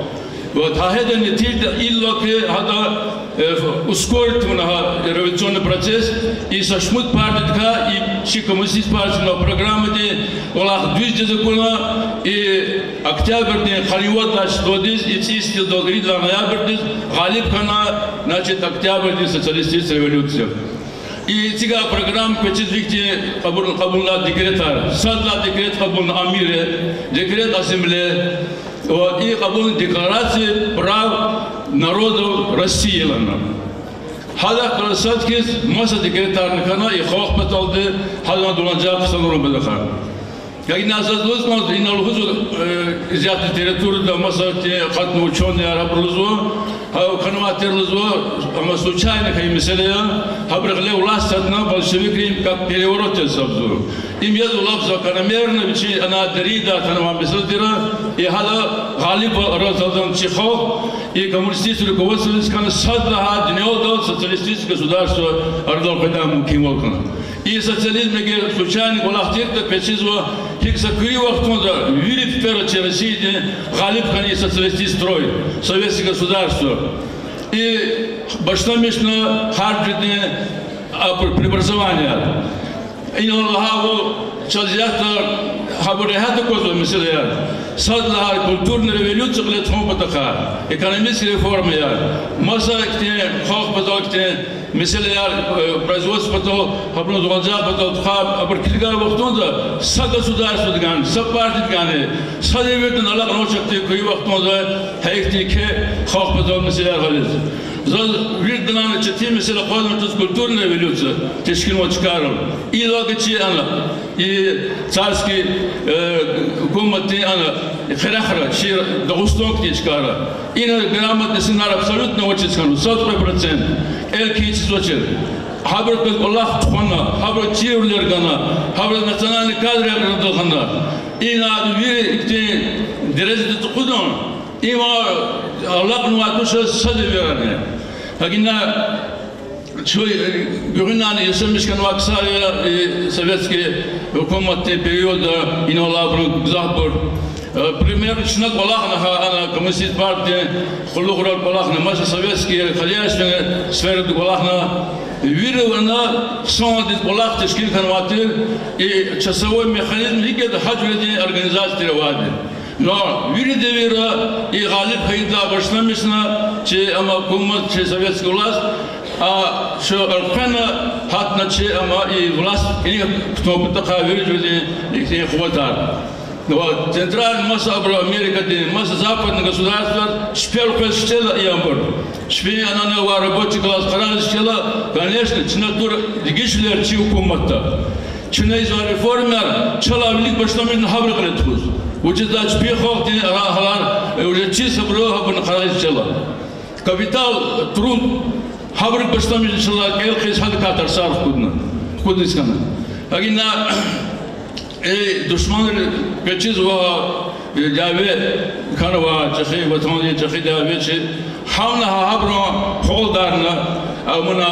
Вот, гьа гьадан нетижада иллаки гьада, э, ускорить авуна гьа революционный процесс, и са шумуд партиядикай, и чи коммунистический партиядин программади кӏвалах дуьз жез акуна, и октябрдин къанни вад лагьай числодиз, и цӏийи йисуз ирид лагьай ноябрдиз гъалиб хьана, значит, октябрдин социалистический революция. И эцигай программа квез чизва ихьтин кьабул-, кьабулна декретар. Сад лагьай декрет кьабулна Амири, декрет Азимли, вот, и кьабулна Декларация прав народов России лагьана. Гьадахъ галаз сад хьиз маса декретарни хьана и халкь паталди, гьадан дуланажагъ хъсанарун патахъай. Гьакӏни заз лугьуз кӏанзава, инал лугьузва, э, исятда литературада, маса, те, акъатна учёныйяр, гьабуру лугьузва, гьа хьанвай тир лугьузва, амма случайно хьайи месэла я, гьабуру гъиле власть гьатна, большевикри им как переворот яз гьисабзава. Им язва лап закономерно, вичин ана дериндай атанвай месэла тир, и гьада гъалибвал арадал атана чи халкь, и коммунистический руководстводиз хьана сад лагьай дуьньядал социалистический государство арадал къведай мумкинвал хьана. И социализм эгер случайно кӏвалах тиртӏа, квез чизва, гьикӏ са куьруь вахтунда вири пипӏера чи Россиядин гъалиб хьана и социалистический строй, советский государство. И башламишна гьар жуьредин а пре-, преобразованияяр. Инал лагьайвал, чаз исятда гьабур регьят аквазва месэлаяр. Сад лагьай культурный революция кьиле тухун патахъай, экономический реформаяр, маса ихьтин халкь патал ихьтин месэлаяр, э, производство патал, гьабурун дуланажагъ патал тухвай, абур килигай вахтунда са государстводиган, са партиядиган, са девирдани алакьнавачни куьруь вахтунда гьа ихьтин еке халкь патал месэлаяр гъиз. Заз виридалайни четин месэла аквазвачтӏа культурный революция тешкилнавай чкайрал. Иллаки чи ана, и царский, э, гьукуматдин ана, и хирехра, чи Дагъустандин чкайра. Ина грамотный инсанар абсолютно авачиз хьанва, сад кьве процент. Кӏел кхьиз чизвачир. Гьабурукай кӏвалах тухвана, гьабуру чирвилер гана, гьабуру национальный кадрар арадал хьана. Ина вири ихьтин дережада акъудун, им алакьнавай туш са девирдани. Гьакӏни Чун, э, гуьгъуьнани яшамиш хьанвай ксар я, э, советский гьукуматдин периодда, инал алайбурун гзафбур. Э, пример, чна кӀвалахна гьа, ана, коммунистический партиядин къуллугърал кӀвалахна, маса советский хозяйственный сферада кӀвалахна. Вири ана хъсандиз кӀвалах тешкил хьанвай тир, и часовой механизм гьикӀ ятӀа гьа жуьредин организация тир авайди. Но вири девирра и гъалиб хьайидалай башламишна чи ама гьукумат, чи советский власть, а чи элкъвена гьатна чи ама и власть кӀаник кутун патахъай вири жуьредин ихьтин къуватар. Центральный маса абуру Америкадин, маса западный государствояр чпел къвез кичӀела и абур. Чпин анана авай рабочий класс къарагъиз кичӀела, конечно, чна тур дегишвилер чи гьукуматда. Чна ийизвай реформаяр чалай вилик башламишна гьабурукай тухуз. Вучиз лагьайтӀа чпин халкьдин ара гьалар, э, уже чиз абуру гьабурни къарагъиз кичӀела. Капитал, труд, гьабурукай башламишна чалай кӀел хъийиз гьадакай тарсар хкудна, хкудиз хьана. Гьакӏ ина, э, душманри квез чизва, э, дяве хьанва, чӀехи ватандин чӀехи дяве чи. Гьавна гьа-, гьабурун къвалдарна, авуна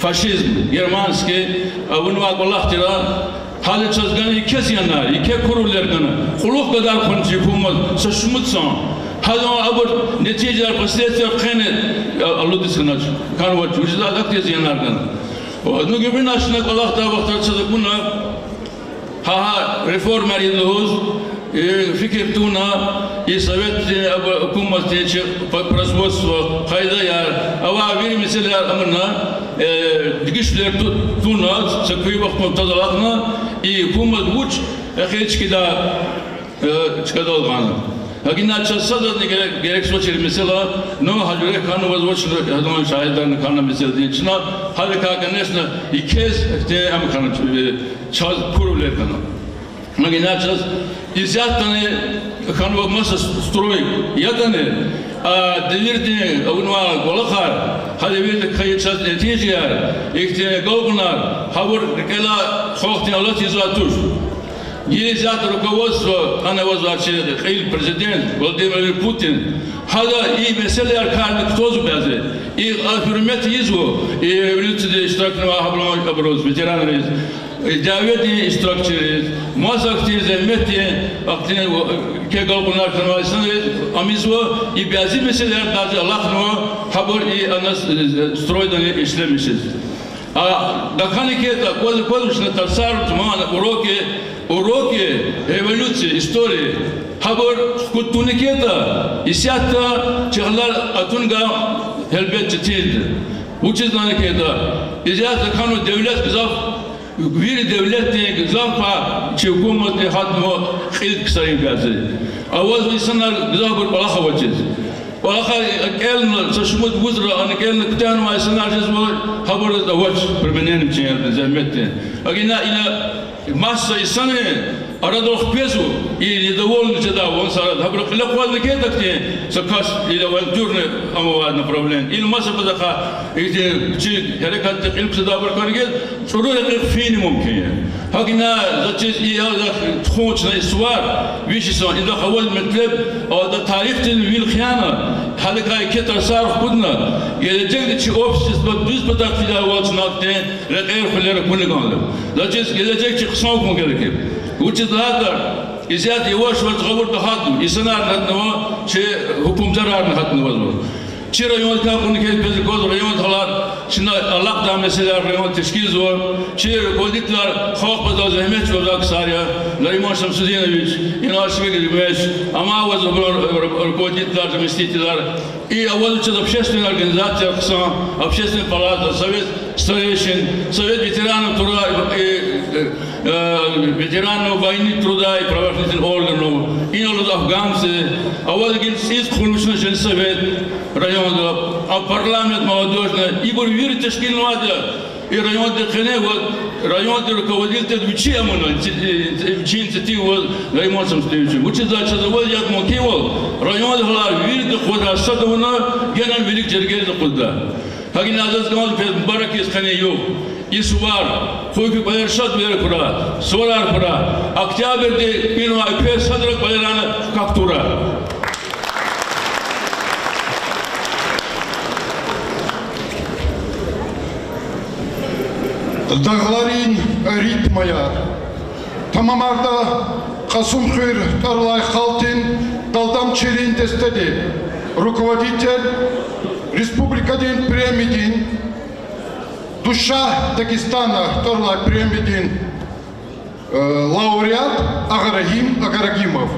фашизм, германский, авунвай кӀвалах тира, гьада чаз гана еке зиянар, еке курвилер гана. Кьулухъ гадар хьун чи гьукумат са шумуд сан. Гьадан абур нетижаяр, последствияр къени, а, алудиз хьанач, хьанвач, вучиз лагьайтӀа еке зиянар гана. Ну, гуьгъуьна чна кӀвалахдай вахтара чаз акуна, гьа-гьа реформаяр ийида лугьуз, э, фикир тавуна, и советдин, абур гьукуматдин чи п-, производство, къайдаяр, авай вири месэлаяр амуна, э, дегишвилер ту-, туна, са куь вахтунда тазалахна, и гьукумат вуч эхир чкада, э, чкадал гъана. Гьакӏ ина чаз садазни герек-, герек свачир месэла, ну, гьа жуьре хьанваз вач, гьадан шагьидарни хьана месэладин чна, гьадакай, конечно, и квез, те, ам хьана, э, чаз курвилер хьана. Гьакӏ ина чаз исятдани хьанва маса строй ятӏани, а девирдин авунвай кӏвалахар, гьа девирдик хьайи чаз нетижаяр, ихьтин агалкьунар, гьабур рикӏелай халкьдин алат ийизвай туш. Гьа исятда руководство, ана авазвай чи кьил президент Владимир Путин, гьада и месэлаяр карни кутазва бязи, и гьа гьуьрмет ийизва и революцияда иштиракнавай гьабурун, абуруз, ветеранриз, и дяведин иштиракчийриз, маса ахьтин зегьметдин, ахьтин, э, еке агалкьунар хьанвай инсанриз, амизва, и бязи месэлаяр даже алахънава, гьабур и ана с-, э, стройдани ишлемишиз. А тахьана хьайитӏа, кваз, кваз вуч ятӏа тарсар, мана уроки, уроки революции, истории. Гьабур хкуд тавуна хьайитӏа, исятда чи гьалар атуна гьелбет четинди. Вучиз лагьана хьайитӏа, исятда хьанва девлет гзаф, вири девлетдин гзаф пай чи гьукуматди гьатнава кьилди ксарин бязи. Авазва инсанар гзафбур кӏвалах авачиз. Кӏвалахар кӏелна, са шумуд вузра ана кӏелна куьтягьнавай инсанар жезва, гьабуруз авач применение вичин зегьметдин. Гьакӏ ина, ина маса инсанри арадал хквезва, и недовольный жеда ван сарад. Гьабуру кьиле акъвазна хьайитӏа хьтин, са кас или авантюрный ам авай направление, или маса патахъай ихьтин чи гьерекатдин кьил кутадайбур хьана хьайитӏа, чӏуру рекьихъ фин мумкин я. Гьакӏ ина заз чиз, и я заз тухун чна и сувар, виш йисан, идахъ аваз метлеб, ада тарихдин вил хъияна, гьадакай еке тарсар хкудна, гележегда чи общество дуьз патахъ фидайвал чна ахьтин рекьер-хуьлер акуна кӏанзава. Заз чиз, гележег чи хъсан хьун герек я. Вучиз лагьайтӏа, исятда яваш-яваш гъавурда гьатнава, инсанарни гьатнава, чи гьукумдарарни гьатнава. Чи райондикай кьуна хьайитӏа, квез аквазва, райондин гьалар чна алакьдай месэлаяр районда тешкилзава. Чи руководителар халкь патал зегьмет чӏугвазвай ксар я: Нариман Шамсудинович, Инал Шевкедович, амай аваз абурун ру-, руководителар, заместителар. И авазва чаз общественный организацияяр хъсан: Общественная палата, Совет старейшин, Совет ветеранов труда и, э, э, ветеранов войны, труда и правоохранительных органов, иналлаз афганцы, аваз гила цӏийиз хъувуна Женсовет районда, а парламент молодёжный, ибур вири тешкилнавайди я. И райондин къене ва райондин руководитель вичи амуна, вичи инициатива ва Нариман Шамсудинович. Вучиз лагьайтӏа чаз аваз яб мумкинвал, райондин гьалар вирида къведай сад авуна, генани вилик жергейриз акъудда. Гьакӏ ина заз кӏанзава квез мубарак ийиз къенин югъ. И сувар, къуй куь кӏвалера шадвилер хьурай, суварар хьурай, октябрдин кӏвалера квез садра кӏвалерани хкаг тавурай. Дагъларин ритмаяр. Тамамарда Кьасумхуьр тӀвар алай халкьдин далдамчийрин дестеди, руководитель, республикадин премиядин, Душа Дагестана тӀвар алай премиядин, э, лауреат Агъа Рагьим Агъарагьимов.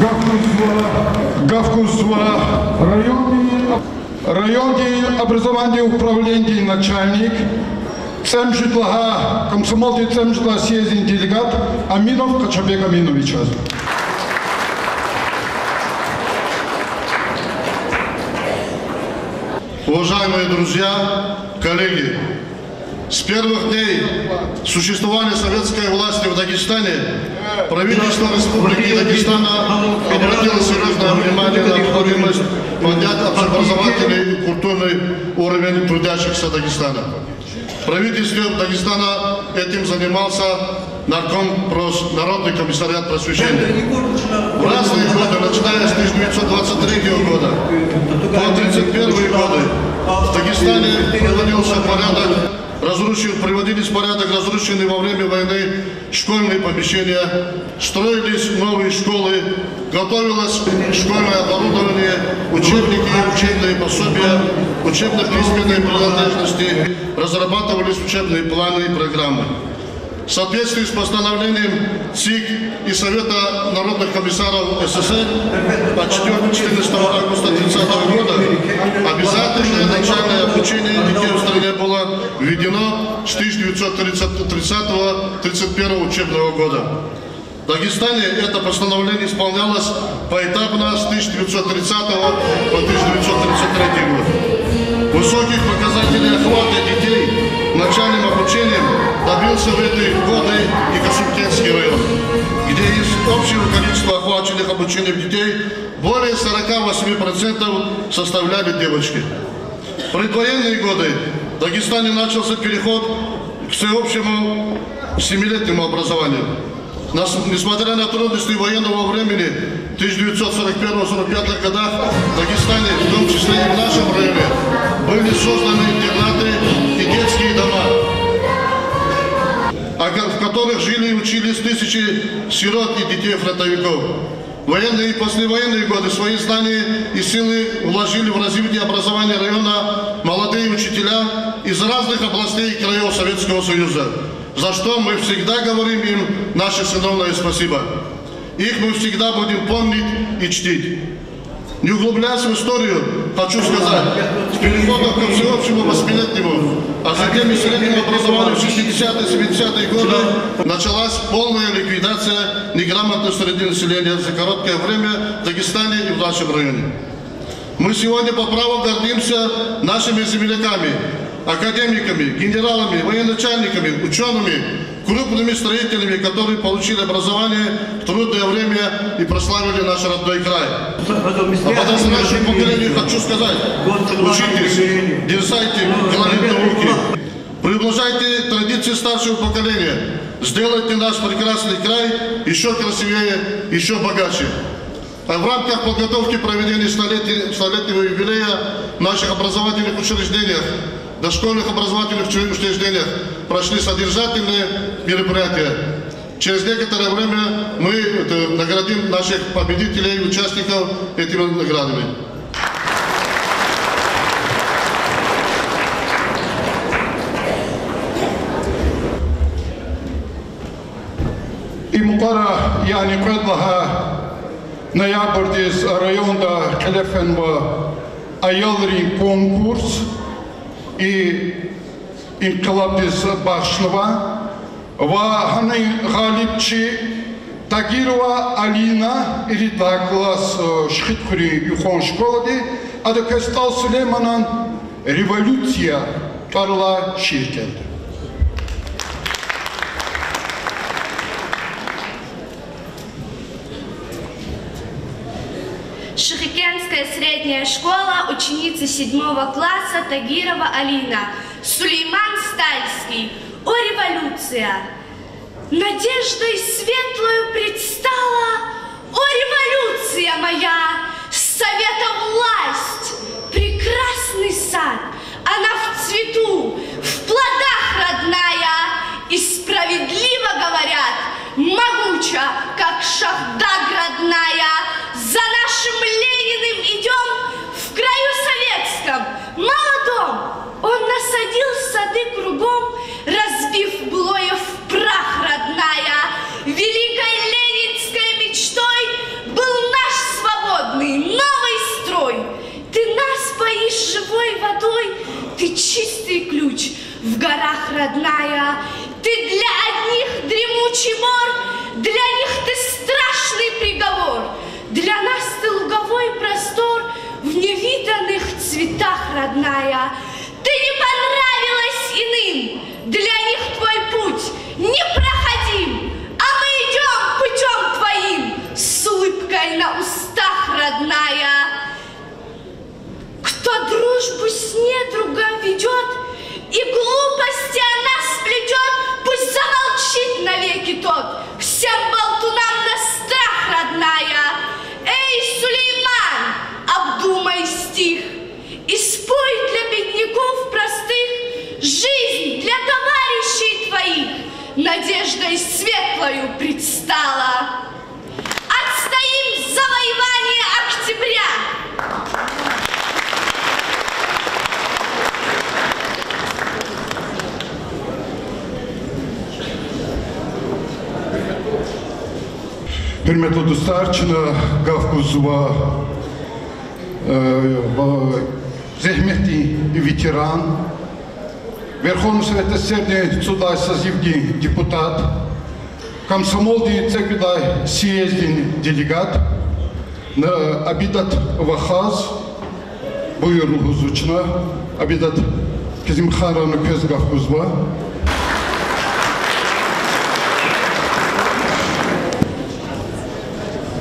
Гаф гузва, гаф гузва райондин, райондин образованидин управленидин начальник, цӀемуьжуьд лагьай, комсомолдин цӀемуьжуьд лагьай съезддин делегат Аминов Къачабек Аминовичаз. Уважаемые друзья, коллеги, с первых дней существования советской власти в Дагестане правительство Республики Дагестана обратило серьёзное внимание на необходимость поднять общеобразовательный и культурный уровень трудящихся Дагестана. В правительстве Дагестана этим занимался нарком прос-, Народный комиссариат просвещения. В разные годы, начиная с тысяча девятьсот двадцать третьего года по тридцать первые годы, в Дагестане приводился в порядок Разрушен, приводились в порядок разрушенные во время войны школьные помещения, строились новые школы, готовилось школьное оборудование, учебники, учебные пособия, учебно-письменные принадлежности, разрабатывались учебные планы и программы. В соответствии с постановлением ЦИК и Совета народных комиссаров СССР от четвёртого, четырнадцатого августа тридцатого года обязательное начальное обучение детей в стране было введено с тысяча девятьсот тридцатого, тридцать первого учебного года. В Дагестане это постановление исполнялось поэтапно с тысяча девятьсот тридцатого по тысяча девятьсот тридцать третий год. Высоких показателей охвата детей начальным обучением добился в эти годы и Касымкентский район, где из общего количества охваченных обучением детей более сорока восьми процентов составляли девочки. В предвоенные годы в Дагестане начался переход к всеобщему семилетнему образованию. Нас-, несмотря на трудности военного времени тысяча девятьсот сорок первого сорок пятого годах в Дагестане, в том числе и в нашем районе, были созданы интернаты и детские дома, а ко-, в которых жили и учились тысячи сирот и детей фронтовиков. В военные и послевоенные годы свои знания и силы вложили в развитие образования района молодые учителя из разных областей и краев Советского Союза, за что мы всегда говорим им наше сыновное спасибо. Их мы всегда будем помнить и чтить. Не углубляясь в историю, хочу сказать, с переходом ко всеобщему восьмилетнему, а затем и среднему образованию в шестидесятые, семидесятые годы началась полная ликвидация неграмотности среди населения за короткое время в Дагестане и в нашем районе. Мы сегодня по праву гордимся нашими земляками, академиками, генералами, военачальниками, учёными, крупными строителями, которые получили образование в трудное время и прославили наш родной край. А подрастающему поколению хочу сказать: учитесь, дерзайте говорить науки, продолжайте традиции старшего поколения, сделайте наш прекрасный край ещё красивее, ещё богаче. А в рамках подготовки проведения столетия, столетнего юбилея в наших образовательных учреждениях, дошкольных образовательных учре-, учреждениях прошли содержательные мероприятия. Через некоторое время мы, это, наградим наших победителей, участников этими наградами. И мукьвара, яни кьвед лагьай ноябрдиз районда кьиле фенва аялрин конкурс и инкъилабдиз бахшнава. Ва гьанин гъалибчи Тагирова Алина, ирид лагьай класс, э, Шихидхуьруьн юкьван школади, ада квез СтӀал Сулейманан Революция тӀвар алай шиир кӀелда. Шихикентская средняя школа, ученица седьмого класса Тагирова Алина. Сулейман Стальский. О, революция! Надеждой светлою предстала, о, революция моя! Совета власть, прекрасный сад, она в цвету, в плодах, родная, и справедливо говорят, могуча, как Шахдаг, родная, за нашим Лениным идём в краю советском, молодом. Он насадил сады кругом, разбив былое в прах, родная. Великой ленинской мечтой был наш свободный новый строй. Ты нас поишь живой водой, ты чистый ключ в горах, родная. Ты для одних дремучий бор, для них ты страшный приговор. Для нас ты луговой простор в невиданных цветах, родная. Ты не понравилась иным, для них твой путь непроходим, а мы идём путём твоим с улыбкой на устах, родная. Кто дружбу с недругом ведёт и глупости о нас плетёт, пусть замолчит навеки тот, всем болтунам на страх, родная. Эй, Сулейман, обдумай стих и спой для бедняков простых жизнь для Предстала. Отстоим завоевание октября! Гьуьрметлу дустар, чна гаф гузва, э, ва-, зегьметдин ветеран, Верховный Совет СССР-дин цӀуд лагьай созывдин депутат, комсомолдин цӀекӀуьд лагьай съезддин делегат, на-, Абидат вахаз, буюр лугьузва чна. Абидат Кизимхановна, квез гаф гузва.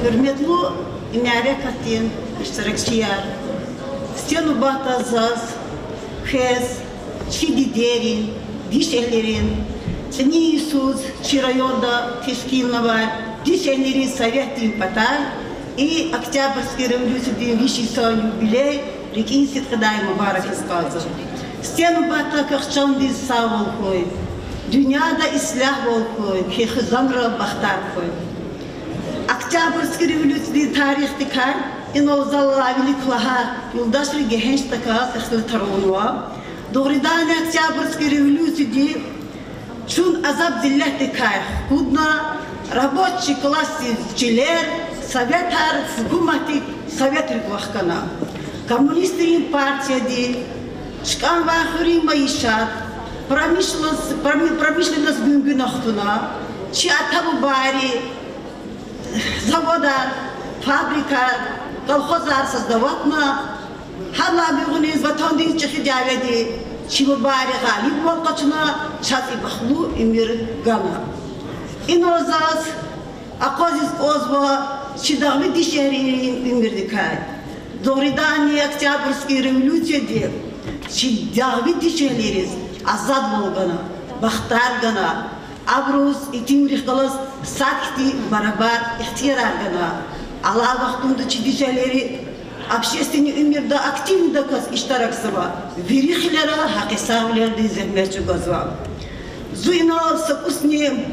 Гьуьрметлу и мярекатдин иштиракчияр, сифте нубатда заз квез чи дидейрин, дишегьлийрин, цӀинин йисуз чи районда тешкилнавай дишегьлийрин советдин патай и Октябрьский революциядин виш йисан юбилей рикӀин сидкьидай мубаракиз кӀанзава. Сифте нубатда квехъ чандин сагъвал хьуй, дуьньяда ислягьвал хьуй, куь хизанра бахтар хьуй. Октябрьский революциядин тарихдикай, инал зал алай вилик лагьай юлдашри гегьеншдаказ ихтилатар авунва. Дугъриданни, Октябрьский революцияди чун азаб-зиллетдикай хкудна, рабочий классдиз чилер, советар, гьукуматдик, советрик вахкана. Коммунистрин партияди чкӀанвай хуьруьн майишат, промышленность, проми-, промышленность гуьнгуьна хтуна, чи ата-бубайри заводар, фабрикар, колхозар создаватна, гьадалай гуьгъуьниз Ватандин ЧӀехи дяведи чи бубайри гъалибвал къачуна, чаз и бахтлу уьмуьр гана. Инал заз акъвазиз кӀанзава чи дагъви дишегьлийрин уьмуьрдикай. Дугъриданни, Октябрьский революцияди чи дагъви дишегьлийриз азадвал гана, бахтар гана, абуруз итимрихъ галаз сад хьтин барабар ихтиярар гана. Алай вахтунда чи дишегьлийри общественный уьмуьрда активнидаказ иштиракзава, вири хилера гьакъисагъвилелди зегьмет чӀугвазва. Зун инал са кӀусни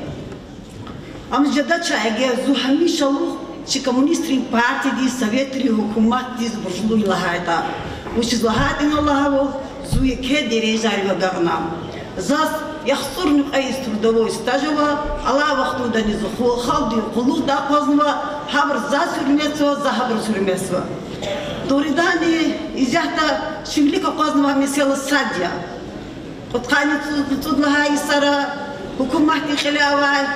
ам жедача, эгер зун гьамишалугъ чи коммунистрин партиядиз, советрин гьукуматдиз буржлу лагьайтӀа. Вучиз лагьайтӀа, инал лагьайвал, зун еке дережайрив агакьна. Заз яхцӀурни кьве йис трудовой стаж ава, алай вахтундани зун ху-, халкьдин къуллугъда акъвазнава, гьабуруз заз гьуьрметзава, за гьабуруз гьуьрметзава. Дугъриданни, исятда чи вилик акъвазнавай месэла сад я. Кьудкъанни цӀу-, цӀуд лагьай йисара гьукуматдин кьиле авай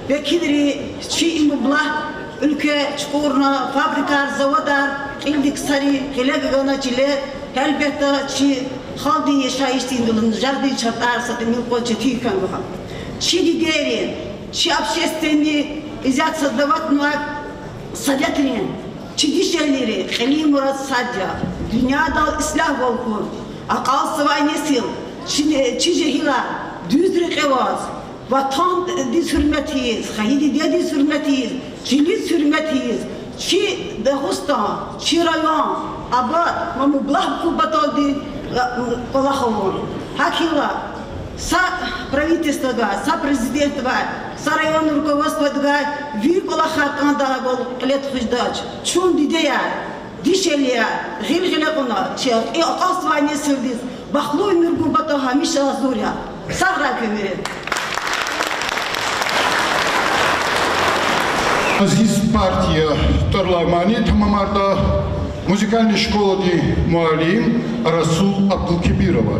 векилри чи и мублагь уьлкве чукӀурна, фабрикар, заводар кьилди ксари гъиле гана чиле, гьелбетда, чи халкьдин яшайишдин, дуланажагъдин шартӀар са тӀимил кьван четин хьанва. Чи дидейрин, чи общественный исятда создаватнавай советрин, чи дишегьлийрин кьилин мурад сад я: дуьньядал ислягьвал хьун, акьалтзавай несил, чи, чи жегьилар дуьз рекье аваз, Ватандиз гьуьрмет ийиз, хайи дидедиз гьуьрмет ийиз, чилиз гьуьрмет ийиз, чи Дагъустан, чи район абад ва мублагь хьун паталди, э, кӀвалах авун. ГьакӀ хьайила, са правительстводивай, са президентдивай, са районный руководстводивай вири кӀвалахар кӀандайвал кьиле тухуз жедач. Чун, дидеяр, дишегьлияр, гъил-гъиле кьуна, чи и акьалтзавай несилдиз бахтлу уьмуьр гун патал гьамиша гьазур я. Сагърай куьн вири. Азиз партия тӀвар алай мани тамамарда музыкальный школадин муаллим Расул Абдулкебирова.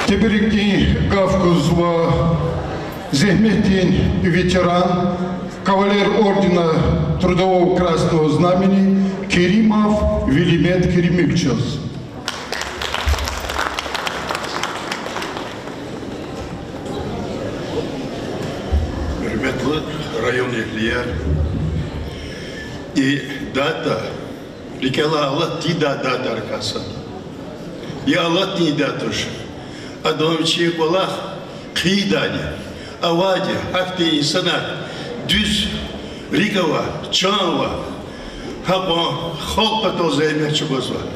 Тебрикдин гаф гузва зегьметдин ветеран, кавалер ордена Трудового Красного Знамени Керимов Велимет Керимовичаз. Гьуьрметлу район эгьлияр, и дата рикӀелай алатдайди датарикай сад. И алатдайди туш. Адан вичин кӀвалах хъийидайди, авайди гьахьтин инсанар, дуьз рикӀ авай, чан авай, гьакьван халкь патал зегьмет чӀугвазвай.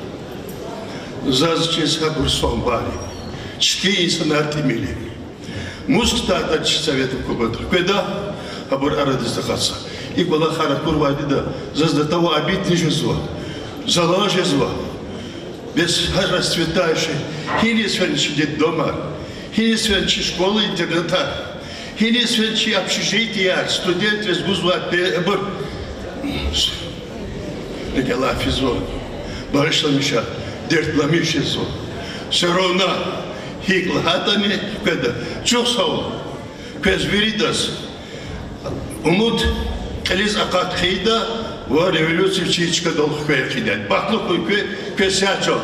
Заз чиз гьабур субай, чпин инсанар тӀимил я. Мус хтайди чи Совет гьукумат хкведа, гьабур арадиз акъатзава. И кӀвалахар акурвайди я, заз до того обидно жезва, залан жезва. Бес гьа расцветающий, гьиниз фена чи детдомар, гьиниз фена чи школа-интернатар, гьиниз фена чи общежитияр, студентриз гузвай пе-, абур. РикӀелай физва, багъишламиша, дертламиш жезва. Всё равно, гьикӀ лагьайтӀани, хкведа. Чухсагъул квез виридаз. Умуд кьилиз акъат хъийида ва революция вичин чкадал хквер хъийида. Бахтлу хьуй квез, квез сят чал.